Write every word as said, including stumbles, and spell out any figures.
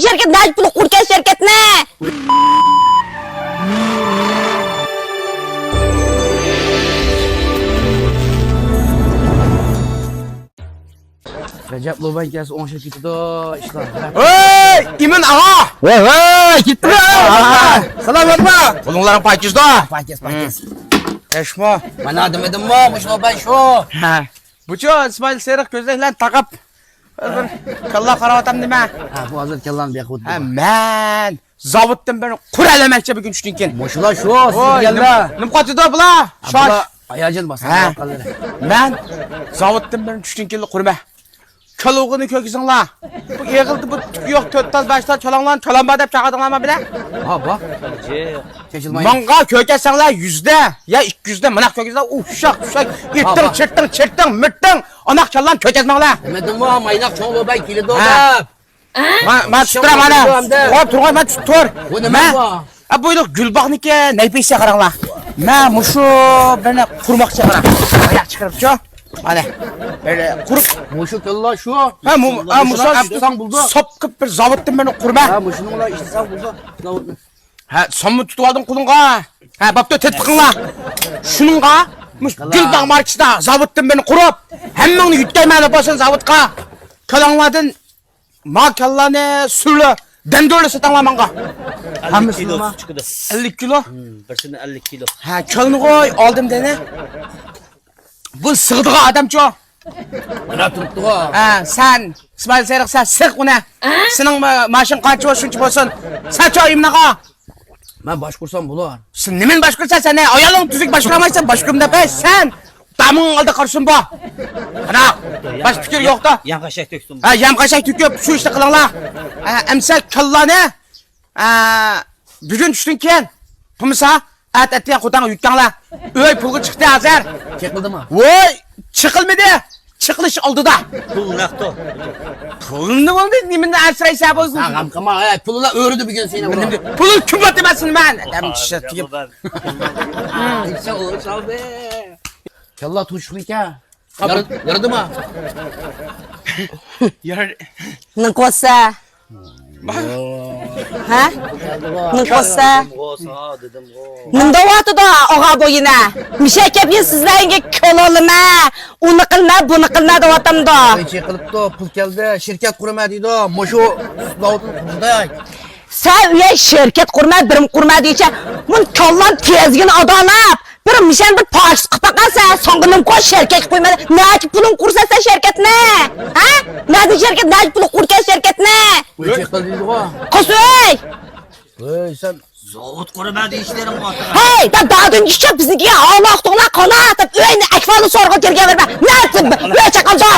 شىركەت نەچچە پۇلغا قۇرغان شىركەتنى؟ رەجەپ لوبان كەلسە ئوڭشاپ كېتىدۇ ئىشلار. ھەي، ئىمىن ئاغا! ۋاي، ۋاي، كېتتىمۇ؟ سالامەتمۇ؟ قولۇڭلارنى پاكىزدۇ؟ پاكىز، پاكىز. ياشمۇ؟ مانا دېمىدىممۇ، مۇشۇ لوبان شۇ. ھە. بۇچۇ ئىسمائىل سېرىق كۆزلەكلەرنى تاقاپ، ھازىر كاللا قاراۋاتام نېمە؟ ھە، بۇ ھازىر كاللانى بىخۇد. ھە، مەن زاۋۇتتىن بىرنى قۇرالىمەكچى بۈگۈن چۈشتىن كېيىن. مۇشۇلار شۇ، سىز ئوي، دېگەنلەر. نېمە، نېمە قاتىدۇ بۇلار؟ ھە، شاش. بۇلار ھاياجان باسقان ھە. لوقاللىرى. مەن زاۋۇتتىن بىرنى چۈشتىن كېيىنلا قۇرىمەن. كاللىغىنى كۆرگۈزۈڭلار. بۇ ئېغىزدا بۇ تۈك يوق، تۆت تال، بەش تال چالاڭلارنى چالامبا دەپ چاقىردىڭلارمۇ بىلە؟ ھا، بار. چېچىلماي. ماڭا كۆرگەزسەڭلار يۈزدە يا ئىككى يۈزدە مانا كۆرگەزسەڭلار ئۇششاق، ئۇششاق ئېتىڭ، ھا، بار. چېرتىڭ، چېرتىڭ، مىرتىڭ، ئاناق كاللانى كۆرگەزمەڭلار. دېمىدىممۇ، مايناق چوڭ لوبان كېلىدۇ ھە. دەپ. ما، ما، تۇتۇپ تۇرۇڭ، مانا. تۇرۇپ تۇرغان، ما، تۇتۇپ تۇر. بۇ نېمە ما. بۇ؟ ھە، بۇ يىل گۈلباغنىكى نەيپىسى قاراڭلار. مە، مۇشۇ بىرنى قۇرماقچى قاراڭ. ئاياق چىقىرىپچۇ؟ مانا. بىرنى قۇرۇپ. مۇشۇ كاللا شۇ. ھە، مۇ-، ھە، مۇشۇ ئەپساڭ بولدى. ساپ قىلىپ بىر زاۋۇتتىن بىرنى قۇرما. ھە، مۇشۇنىڭلا ئىشلىسەڭ بولدى. زاۋۇتنى. ھە، سانمۇ تۇتۇۋالدىڭ قولۇڭغا؟ ھە، بوپتۇ، تېتىپ بېقىڭلار. شۇنىڭغا، مۇشۇ گۈلباغ ماركىسىدا زاۋۇتتىن بىرنى قۇرۇپ، ھەممىڭنى يۆتكەيمەن دەپ بولسۇن زاۋۇتقا. كالاڭلاردىن ما كاللانى سۈرلە، دەندۈرلە سېتىڭلار ماڭا. ئەللىك كىلو ھەممىسىنىما؟ چىقىدۇ. ئەللىك كىلو؟ ھىم، بىرسىنى ئەللىك كىلو. ھە، كاللىنى قوي، ئالدىم دېنى. بۇ سىغىدىغان ئادەمچۇ؟ مانا تۇرۇپتىغۇ. ھە، سەن، ئىسمائىل سېرىق، سەن سىغ ئۇنى. سېنىڭ ما-، ماشىنىڭ قانچە بولسا شۇنچە بولسۇن. سەن چويۇمنىغا. مەن باشقۇرسام بولار. سەن نېمىنى باشقۇرسان؟ سەن ئايالىڭ تۈزۈك باشقۇرالمايسەن، باشقۇرۇم دەپ، ھەي، سەن دامىڭ ئالدى قارىسۇن بۇ. قاراڭ، باشقا پىكىر يوق-تا. يەڭ خەشەك تۆكسۇن. ھە، يەم خەشەك تۆكۈپ، شۇ ئىشنى قىلىڭلار. ھە، ئەمسە كاللانى، ھە، بۈگۈن چۈشتىن كېيىن قىلمىسا، ئەتە ئەتىگەن قوتاڭغا يۆتكەڭلار. ئۆي پۇلغا چىقتى ھازىر. چېقىلدىمۇ؟ ۋوي، چېقىلمىدى. چېقىلىش ئالدىدا. پۇل نەقتۇ. پۇلنى بولدى، نېمىنى ئەنسىرەيسەن بۇ؟ سەن غەم قىلما، ھە، پۇللا ئۆرىدى بۈگۈن سېنى بۇ. پۇلنى كۈن باتىمەنسىن مەن. ئادەم چىشلەپ تېگىپ. ئىنسان ئويۇش ئالدى. كاللا توشۇقمىكەن؟ يارىدىما؟ يار. نىڭ قوسا. ھە؟ نىڭ قوسا. نىڭ دەۋاتىدۇ ئاغا بويىنا. مىشەكەپنى سىزلەرگە كۆلولىمە. ئۇنى قىلما، بۇنى قىلما دەۋاتامدۇ. قىلىپتۇ، پۇل كەلدى، شىركەت قۇرىمەن دەيدۇ. مۇشۇ زاۋۇتنى قۇرىدۇ. سەن ئۆي شىركەت قۇرما، بىرىم قۇرما دېيىچە، مۇن كاللان تېزىگىنى ئادالاپ، بىر مىشەن بىر پاكىز قىلىپ باققان سەن، ساڭا نېمە قوي شىركەتكە قويما، نەچچە پۇلۇڭ قۇرسا سەن شىركەتنى؟ ھە؟ نەدە شىركەت، نەچچە پۇلۇڭ قۇركەن شىركەتنى؟ قوسۇي! ھەي، سەن زاۋۇت قۇرىمەن دېيىشلىرىڭ بار. ھەي، دادادىن ئىشچى بىزنىڭكىگە ھالا ئۇقتۇڭلار قانا، دەپ ئۆينى ئەھۋالنى سورىغىلى كىرگەن بېرىمەن. نەدە ئۆي چاققاندا؟